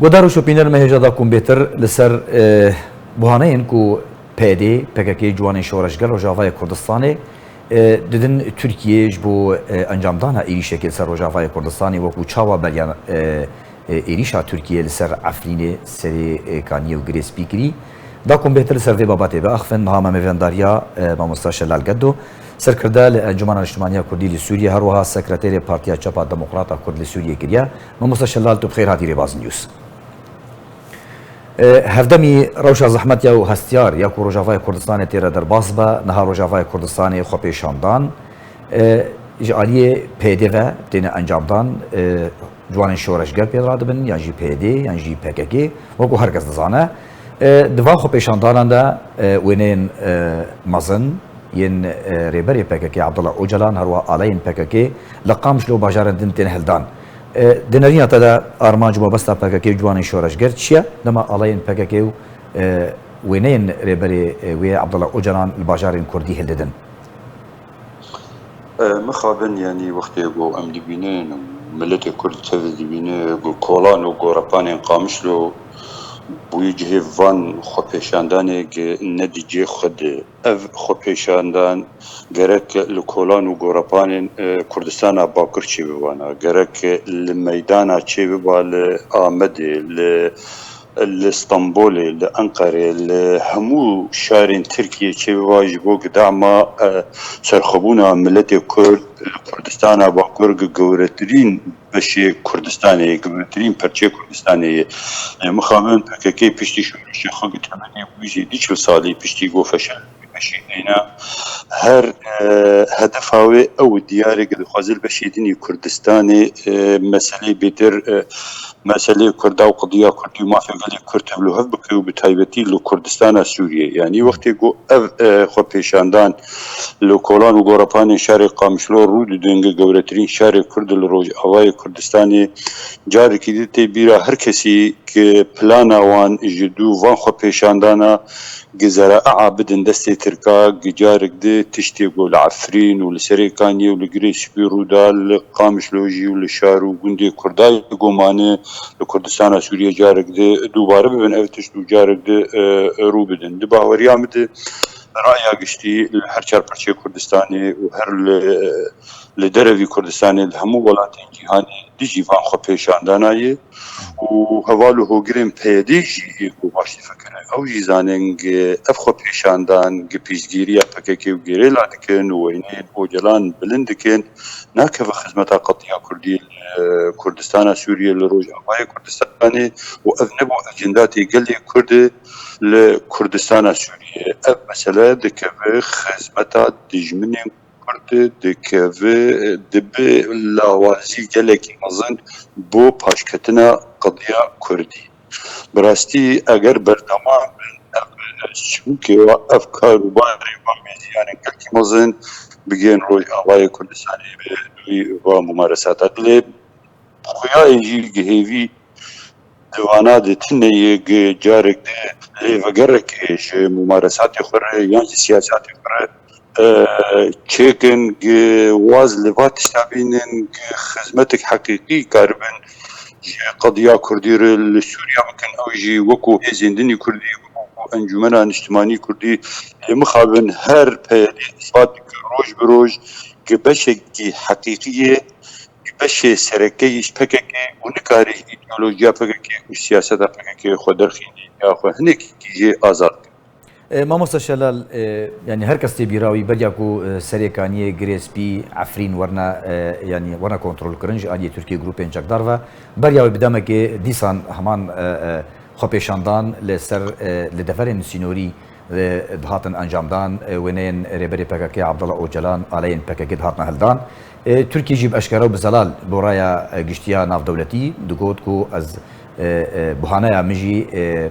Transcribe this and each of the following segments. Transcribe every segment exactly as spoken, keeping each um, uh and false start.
Guhdar û şopîner me hêja da ku bêtir li ser, e, buhaneyên ku P Y D, P K K, Ciwanên Şoreşger Rojavayê Kurdistanê, e, didin Tirkiyê ji bo, e, encamdana êrîşekê li ser Rojavayê Kurdistanê, wekû çawa beriya, e, e, êrîşa Tirkiyê li ser Efrînê, Serê, e, Kaniyê û Girê Spî kirî. Da ku bêtir li ser vê babatê biaxivin, niha me mêvendariya, e, mamosta Şelal Geddo, serkirde li Encûmena Niştimaniya Kurdî li Sûriyê, her wiha sekreterê Partiya Çep a Demokrat a Kurd li Sûriyê kiriye. Mamosta Şelal, tu bi xêr hatî Rêbaz News. E, hevdemî rewşa zehmet ya û hestiyar ya ku Rojavayê Kurdistanê tê re derbas be, niha Rojavayê Kurdistanê xwepêşandan, e, ji aliyê P Y D ve têne encamdan, e, ciwanên şoreşger pê re dibin, yan jî P Y D, yan jî P K K, wekû her kes dizane. E, di van xwepêşandanan de, e, wêneyên, e, mezin yên, e, rêberê P K K Abdullah Ocalan, her wiha aleyên P K K li Qamişlo û bajarên din tên hildan. E, di nerîna te de armanc û mabesta P K K û ciwanên şoreşger çi ye? Dema aleyên P K K û, e, wêneyên rêberê, e, wê Abdullah Ocalan li bajarên Kurdî hildidin. E, mixabin, yanî wextê ku em dibînin û miletê Kurd tev dibîne ku kolan û gorepanên Qamişlo bûyî cihê van xwepêşandanê ku ne di cihê xwe de. Ev xwepêşandan gerek li kolan û gorepanên, e, Kurdistana Bakur çêbibana, gerek li meydana çêbiba li Amedê, li, li Stenbolê, li Enqerê, li hemû şarên Tirkiyê çêbiba ji bo ku dema, e, serxwebûna miletê Kurd li Kurdistana Bakur ku gewretirîn beşê Kurdistanê ye, gewretirîn perçeyê Kurdistanê ye. E, mixabin P K K piştî şoreşê xwe ku temedê wî jî du çil salî piştî ku feşel beşê eyna her, e, hedefa wê ew diyar e ku dixwaze li beşê din yê Kurdistanê, e, meseleyê bêtir, e, meseleyê Kurda û qediya Kurdî û mafê gelê Kurd tevlihev bike û bi taybetî li Kurdistana Sûriyê. Yanî wextê ku ev, e, xwepêşandan li kolan û gorepanên şarê Qamişlo rû didin, ku gewretirîn şarê Kurd li Rojavayê Kurdistanê, carekî din tê bîra her kesî ku plana wan ji dû van xwepêşandana ku zera'a bidin destê Tirka, ku carek di tiştê ku li Efrîn û li Serê Kaniyê û li Girê Spî rû da, li Qamişlo jî û li şar û gundê Kurda ku mane li Kurdistana Sûriyê carek di dubare bibin ev tişt û carek di, e, rû bidin. Di baweriya min de raya giştî li her çar parçeyê Kurdistanê û her li, li derevî Kurdistanê, li hemû welatên cîhanê dijî van xwepêşandana ye. Û heval û hogirên P Y D jî ê ku baş difikirin. Ew jî zanin ku ev xwepêşandan ku piştgiriya P K K û gerîla dikin û wêneyên Ocalan bilind dikin, nakeve xizmeta qetiya Kurdî li Kurdistana Sûriyê, li Rojavayê Kurdistanê û ev ne bo ecendatê gelê Kurd e li Kurdistana Sûriyê. Ev mesele dikeve xizmeta dijminên Kurd, dikeve, dibe lawazî gelekî mezin bo paşketina qediya Kurdî. Bi rastî eger berdewam bin ev çûkê we, ev karûbarê we, mêziyanên gelkî mezin bigên Rojavayê Kurdistanê bi wî va mumaresata. Dilê xuya jî gihêvî di vana de tune ye, gi carek de lê vegerek ji mumaresatê xwe re yan ji siyasatê xwe re, e, çêkin, gi waz li va tişta bînin, gi xizmetek heqîqî karibin ji qediya Kurdî re li Sûriya bikin. Ew jî wekû hêzên dinî Kurdî, wekû Encûmena Niştimanî Kurdî. Lê mixabin her P Y D îspat dike roj bi roj gi beşekî heqîqî ye, beşê sereke yî ji P K K û nikare îdeolojiya P K K û siyaseta P K K xwe derxînî ya xwe hinekî jê azad kir. E, mamosta Şelal, e, yanî her kes tê bîra wî, beriya ku, e, Serê Kaniyê, Girê Spî, Efrîn werine, e, yanî werine kontrolkirin ji aliyê Tirkiye grûpên çekdar ve, beriya wê bi demekê dîsan heman, e, e, xwepêşandan li ser, e, li deverên sînorî, e, dihatin encamdan, e, wêneyên rêberê P K K Abdullah Ocalan, aleyên P K K dihatin hildan. E, Tirkiye jî bi eşkere û bi zelal bo raya, e, giştiya navdewletî digot ku ez, e, e, buhaneya min jî, e,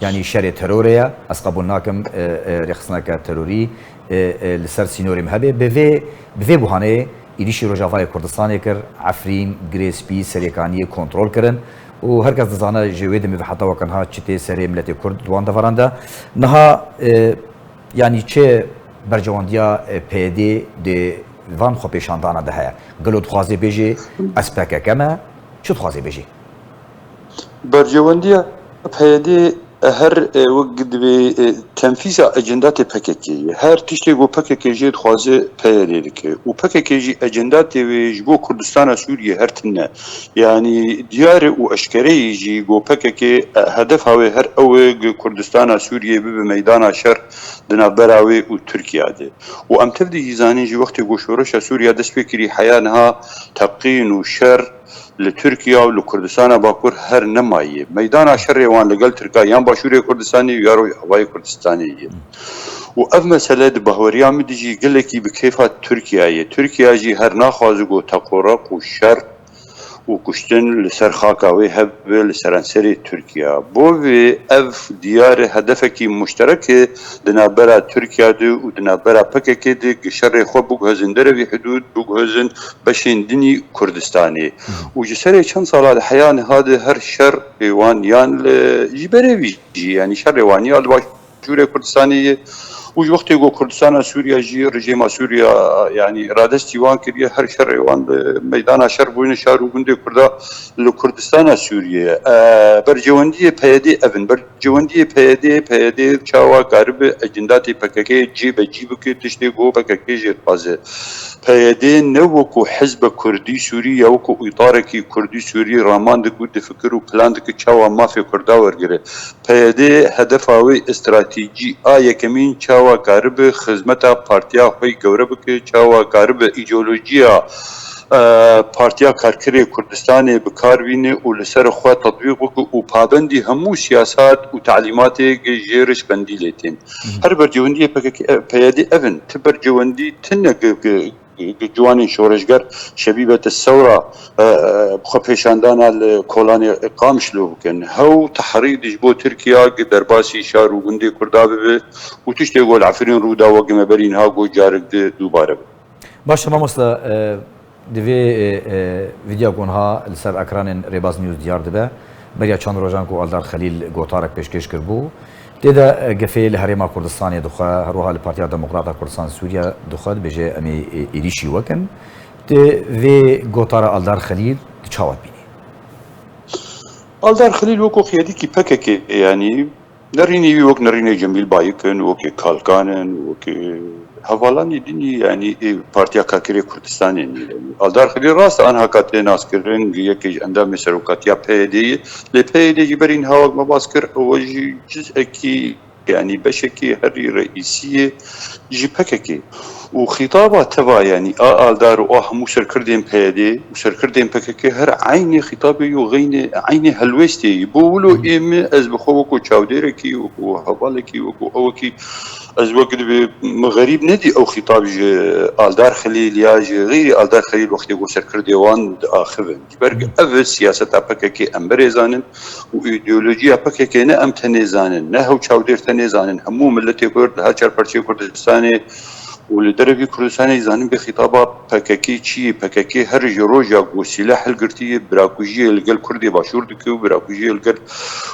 yanî şerê terorê ye, ez qebûl nakim, e, e, rêxistineke terorî, e, e, li ser sînorê min hebe. Bi vê, bi vê buhaneyê êrîşî Rojavayê Kurdistanê kir, Efrîn, Girê Spî, Serê Kaniyê kontrol kirin û her kes dizane ji wê demê ve heta weke niha çi tê serê miletê Kurd di wan deveran de. Niha, e, yanî çi bercewandiya, e, P Y D di van xwepêşandana de heye? Gelo dixwaze bêje ez P K K me? Çi dixwaze bêje? Berjewendiya P Y D her, e, wek divê, e, tenfîza ecendatê P K K ye. Her tiştê ku P K K jê dixwaze P Y D dike. Û P K K jî ecendatê wê ji bo Kurdistana Sûriyê her tune. Yanî diyar e û eşkere ye jî ku P K K, e, hedefa wê her ew e ku Kurdistana Sûriyê bibe meydana şer di navbera wê û Tirkiya de. Û em tev de jî zanîn jî wextê ku şoreşa Sûriya dest pê kirî heya niha teqîn û şer li Tirkiya û li Kurdistana Bakur her nemaye. Meydana şerê wan li gel Tirka yan Başûrê Kurdistanê ya Rojavayê Kurdistanê ye. Û ev mesele di bahweriya min de jî gelekî bi kêfa Tirkiya ye. Tirkiya jî her naxwaze ku teqoreq û şer û kuştin li ser xaka wê hebe li seranserê Tirkiya. Bo vê ev diyar e hedefekî muşterek e di navbera Tirkiya de û di navbera P K K de ku şerê xwe biguhezin derevî hidûd, biguhezin beşên dinî Kurdistanê. Û ji serê çend sala di heya niha de her şerê wan yan li, ji berê vî jî, yanî şerê wan ya li Başûrê Kurdistanê ye. Û ji wextê ku Kurdistana Sûriya jî, rejîma Sûriya, yanî radestî wan kiriye, her şerê wan li meydana şer bûne şar û gundê Kurda li Kurdistana Sûriye. E, bercewendiyê P Y D ev in. Bercewendiyê P Y D, P Y D çawa karibe ecendatê P K K cêbecî bike, tiştê ku P K K jê dixwaze. P Y D ne wekû hizbe Kurdî Sûrî ya wekû îtarekî Kurdî Sûrî raman dike û difikir û plan dike çawa mafê Kurda wergire. P Y D hedefa wê stratejî a yekemîn çawa karibe xizmeta partiya xwe gewre bike, çawa karibe îdeolojiya, e, Partiya Karkerê Kurdistanê bi kar bîne û li ser xwe tetbîq bike û pabendî hemû siyasat û talîmatê jê re ji qendîlê tên. Her bercewendiyê P K K, P Y D ev in. Ti bercewendî tine gi, gi, gi ciwanên şoreşger Şebîbete Sewra, e, e, xwe pêşandana li kolanê Qamişlo bikin. Hew tehrîd ji bo Tirkiya gi derbasî şar û gundê Kurda bibe û tiştê ku li Efrîn rû da wek me berî niha got carek di dubare bibe. Baş e mamosta, e, di vê, e, e, vîdya ku niha li ser ekranên Rêbaz News diyar dibe, beriya çend rojan ku Aldar Xelîl gotarek pêşkêş kiribû, tê de, e, gefê li Herêma Kurdistanê dixwe, her wiha li Partiya Demokrata Kurdistan Sûriye dixwe, dibêje, em ê, e, êrîşî we kin. Tê vê gotara Aldar Xelîl tu çawa dibînî? Aldar Xelîl wekû qiyadîkî P K K, yanî nerînê wî wek nerînê Cemîl Bayik in, wekê Kalkan in, wekê hevalanê din î, yanî ê Partiya Karkerê Kurdistanê ne. Yanî Aldar Xelîl rast e, anha ka tê naskirin, yekê ji endamê serokatiya P Y D'ê ye. Lê P Y D jî berî niha wek me bas kir, ew jî cizekî, yanî beşekî herî reîsî ye ji P K K. Û xîtaba teva, yanî a Aldar û a hemû serkirdên P Y D û serkirdên P K K her eynî xîtabê yo, xeynê, eynî helwestê ye. Bo wilo ê min, ez bi xwe wekû çavdêrekî, wekû hevalekî, wekû ewekî, ez wek dibê min xerîb nedî ew xîtab ji Aldar Xelîl ya ji xeyrî Aldar Xelîl wextê ku serkirdê wan diaxivin. Ji ber ev siyaseta P K K em berê zanin û îdeolojiya P K K ne em tenê zanin, ne hew çavdêr tenê zanin, hemû miletê Kurd li her çar parçeyê Kurdistanê û li derevî Kurdistanê zanin bê xîtaba P K K çi ye. P K K her ji roja ku sîleh hilgirtiye, birakujiyê li gel Kurdê Başûr dike û birakujiyê li gel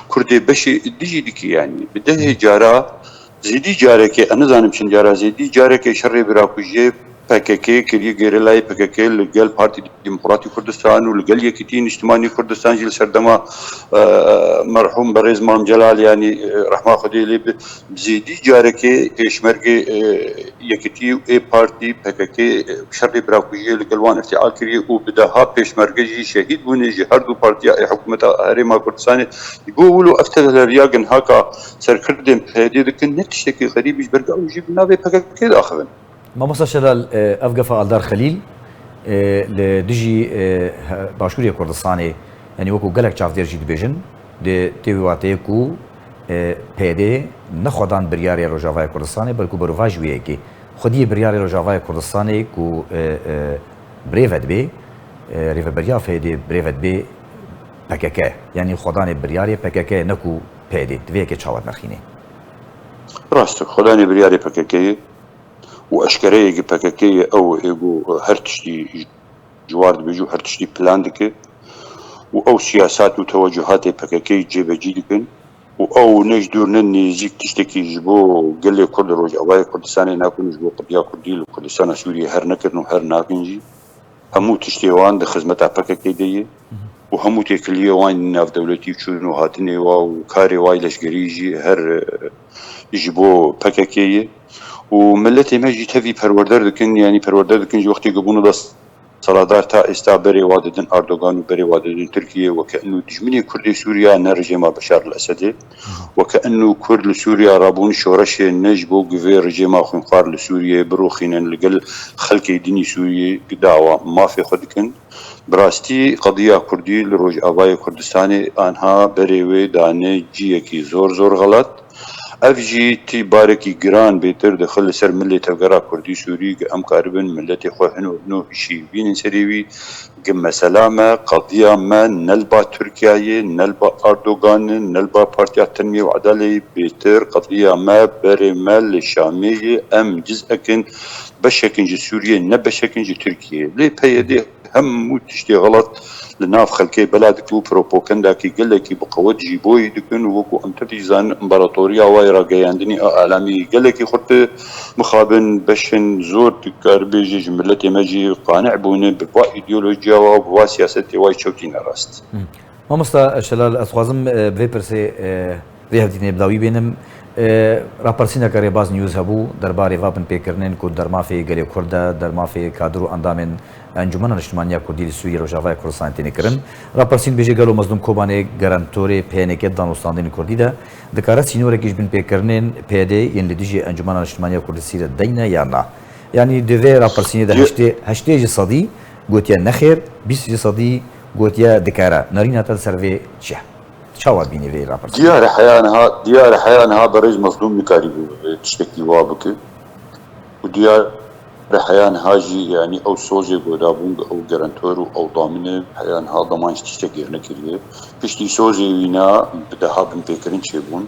Kurdê beşê dijî dike. Yanî bi dehê cara, zêdî carekê, ez nizanim çend cara, zêdî carekê şerê birakujiyê P K K kiriye, gerîlayê P K K li gel Partî Demokratî Kurdistan û li gel Yekîtî Niştimanî Kurdistan jî li serdema, e, merhûm berêz Mam Celal, yanî, e, rehma Xwedê lê bi, zêdî carekê pêşmergê, e, Yekîtî û ê Partî P K K, e, şerê birakujiyê li gel wan îftial kiriye û bi deha pêşmerge jî şehîd bûne ji her du partiya ê hikûmeta Herêma Kurdistanê. Bo wilo ev tevheriya ginhaka serkirdên P Y D dikin ne tiştekî xerîb e, ji ber ku ew jî bi navê P K K diaxivin. Mamosta Şelal, e, ev gefa Aldar Xelîl, e, li dijî, e, he-, Başûrê Kurdistanê, yanî wekû gelek çavdêr jî dibêjin, di tê wî wateyê ku, e, P Y D ne xwedan biryarê Rojavayê Kurdistanê, belkû berovajî wê yekê. Xwediyê biryarê Rojavayê Kurdistanê ku, e, e, birêve dibe, e, rêveberiya P Y D birêve dibe P K K. Yanî xwedanê biryarê P K K ne ku P Y D. Divê yekê çawa dinirxînê? Rast e, xwedanê biryarê P K K ye. Û eşkere ye ku P K K ye, ew ê ku her tiştî ji war dibêje û her tiştî plan dike û ew siyasat û tewecuhatê P K K cêbecî dikin û ew ne ji dûr ne nêzîk tiştekî ji bo gelê Kurd li Rojavayê Kurdistanê nakin û ji bo qediya Kurdî li Kurdistana Sûriyê her nekirin û her nakin jî. Hemû tiştê wan di xizmeta P K K de ye. û hemû têkiliyê wan navdewletî û çûn û hatinê wa û karê wa yê leşgerî jî her, e, ji bo P K K ye. Û miletê me jî tevî perwerder dikin, yanî perwerder dikin jî wextê ku bûne desthilatdar ta êsta berê wa didin Erdogan û berê wa didin Tirkiye, weke ino dijminê Kurdê Sûriya ne rejêma Beşar el Esedê, weke ino Kurd li Sûriya rabûn şoreşê ne ji bo ku vê rejêma xwînxwar li Sûriyeyê biroxînin, li gel xelkê din ê Sûriyê dawa mafê xwe dikin. Bi rastî qediya Kurdî li Rojavayê Kurdistanê anha berê wê dane ciyekî zor zor xelat. Ev jî tî barekî giran bêtir dixe li ser milê tevgera Kurdî Sûrî ku em karibin miletê xwe hino hino hişî bînin serê wî. Gi mesela me, qediya me ne li ba Tirkiyeyê, ne li ba Erdoganê, ne li ba Partiya Tenmiyê û Edaleyê bêtir qediya me berê me li Şamê ye. Em cizekin, beşekin ji Sûriyê, ne beşekin ji Tirkiyeyê. Lê P Y D hemû tiştê xelat li nav xelkê bela dikin û propagandakî gelekî bi qewet jî bo yî dikin û wekû em tevî zanin împaratoriya wa yê rageyandinî a alamî gelekî xurt e. Mixabin beşên zor dikar bêje ji miletê me jî qane bûne bi va îdeolojiya wa û bi va siyasetê wa yê çewtîne rast. Mamosta Şelal, ez dixwazim, e, vê pirsê, e, vê hevdîtinê bi dawî bênim. E, rapirsîneke Rêbaz News hebû derbarê va binpêkirinên ku dermafê gelê Kurd de, dermafê kadir û endamên Encûmena Niştimanî ya Kurdî li Sûriyê Rojavayê Kurdistanê têne kirin. Rapirsîn dibêje gelo Mezlûm Kobanê, garantorê P N K di danûstandinên Kurdî de, dikare sînorekî ji binpêkirinên P Y D yên li dijî Encûmena Niştimanî ya Kurdî Sûriyê deyne ya na? Yanî di vê rapirsînê de heştê, heştê ji sedî gotiye nexêr, bîst ji sedî gotiye dikare. Nerîna te li ser vê çi ye? Çawa dibînî vê rapirsînê? Diyar e heya niha, diyar e heya niha berêz Mezlûm nikarîbû tiştekî wa bike. Û diyar e heya niha jî, yanî ew sozê ku dabûn, ew garantor û ew damine heya niha dema jî tiştek gêr nekiriye. Piştî sozê wîna bi deha binpêkirin çêbûn.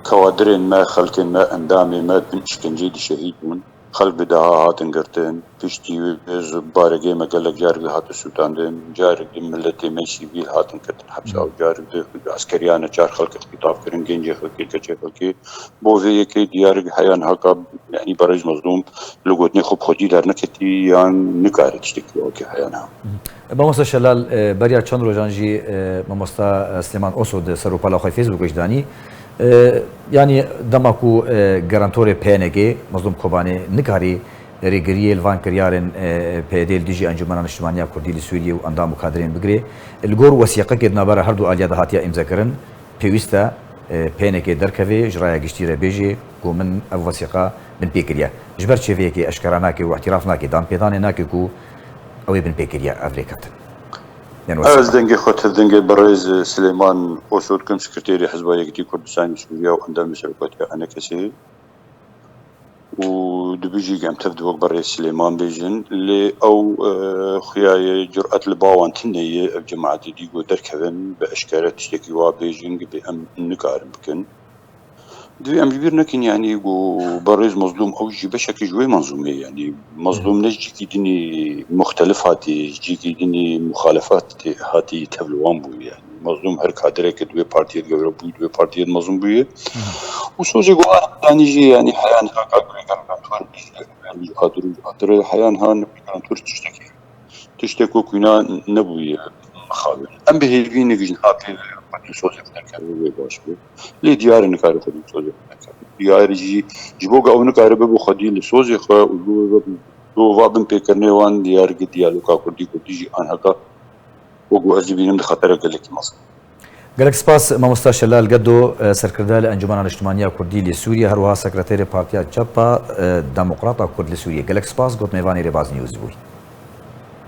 Kewadirên me, xelkên me, endamê me bin îşkenceyê de şehîd bûn. Xelk bi deha hatin girtin. Piştî wê baregê me gelek carik hate sûtandin. Carik di miletê me sivîl hatin ketin hepsa û carik di eskeriya neçar xelkê xitîtab kirin, gencê xelkê, keçê xelkê. Bo vê yekê diyar e heya niha ka, yanî berêz Mezlûm li gotinê xwe bi xwedî derneketî yan nikare tiştekî wekî heya niha. Mamosta Şelal, e, beriya çend rojan jî, e, mamosta, e, Silêman Oso di ser û pala xwe Facebookê jî danî. E, yanî dema ku, e, garantorê P N G, Mezlûm Kobanê, nikarî rêgiriyê li van kiryarên, e, P Y D li dijî Encûmena Niştimanî ya Kurdî li Sûriyê û endam û kadirên bigirê, li gor wesîqekê di navbera her du aliya de hatiye îmzekirin, pêwîst e, e, P N K derkeve, ji raya giştî re bêjê ku min ev wesîqa binpê kiriye. Ji ber çi vê yekê eşkera nake û îtiraf nake, danpêdanê nake ku ew ê binpê kiriye ev rêkeftin? Yan wesîqa? Ez dengê xwe tev dengê birêz Silêman Oso dikim, sekreterê Hizba Yekitî Kurdistanê Sûriya û endamê serokatiya E N K'ê. Û dibêjî em tev di wek berêz Silêman bêjin, lê ew, e, xuya ye, curet li ba wan tune ye, ev cemaetê dî ku derkevin, bi eşkere tiştekî wa bêjin, gibê em nikarin bikin. Divê em ji bîr nekin, yanî ku berêz Mezlûm ew jî beşekî ji wê menzûmê, yanî Mezlûm ne ji cîkî dinî muxtelif hatî, ji cîkî dinî muxalefat hatî tev li wan bûye, yanî. Mezlûm her kadireke di wê partiyê de gewre bûyî, di wê partiyê de mezin bûye. Û sozê ku a danî jî, yanî heya niha ka gurê garantor bîst, yanî ji adir û ji adir, heya niha ne garantor tiştekî, tiştek wekî wina nebûye mixabin. Em bi hêvî ne ku ji niha pê ve xwedî sozê xwe derkeve wê baş be. Lê diyar e nikare xwedî sozê xwe derkeve. Diyar e jî ji bo ku ew nikare bibe xwedî li sozê xwe û ji bo, ji bo va binpêkirinê wan diyar e ku diyaloga Kurdî Kurdî jî anheka Wekî ez dibînim di xetera gelekî mezin. Gelek spas mamosta Şelal Gedo, e, serkirde li Encûmena Niştimanî ya Kurdî li Sûriyê, her wiha sekreterê Partiya Çepa, e, Demokrata Kurd li Sûriyê. Gelek spas, got mêvanê Rêbaz News bûyî.